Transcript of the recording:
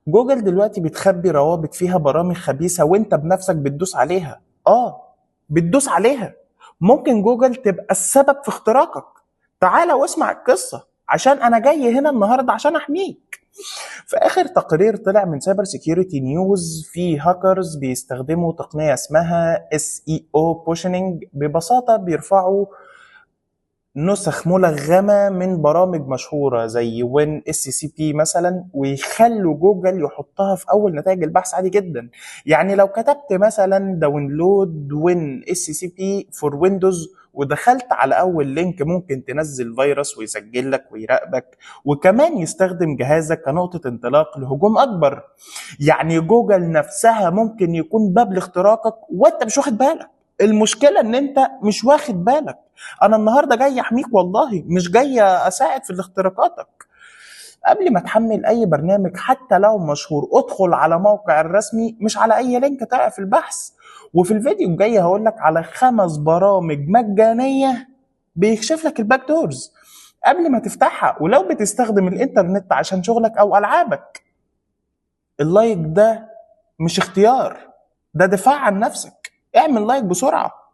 جوجل دلوقتي بتخبي روابط فيها برامج خبيثة وانت بنفسك بتدوس عليها. بتدوس عليها. ممكن جوجل تبقى السبب في اختراقك. تعالى واسمع القصة، عشان انا جاي هنا النهاردة عشان احميك. في اخر تقرير طلع من Cyber Security News، في هاكرز بيستخدموا تقنية اسمها SEO poisoning. ببساطة بيرفعوا نسخ ملغمة من برامج مشهورة زي WinSCP مثلا، ويخلوا جوجل يحطها في أول نتائج البحث عادي جدا. يعني لو كتبت مثلا download WinSCP for Windows ودخلت على أول link، ممكن تنزل فيروس ويسجل لك ويراقبك، وكمان يستخدم جهازك كنقطة انطلاق لهجوم أكبر. يعني جوجل نفسها ممكن يكون باب لاختراقك وانت مش واخد بالك. المشكلة ان انت مش واخد بالك. انا النهاردة جاي احميك والله، مش جاي اساعد في الاختراقاتك. قبل ما تحمل اي برنامج حتى لو مشهور، ادخل على موقع الرسمي مش على اي link طلع في البحث. وفي الفيديو الجاي هقول لك على 5 برامج مجانية بيكشف لك ال backdoors قبل ما تفتحها، ولو بتستخدم الانترنت عشان شغلك او العابك. ال like ده مش اختيار، ده دفاع عن نفسك. اعمل like بسرعة.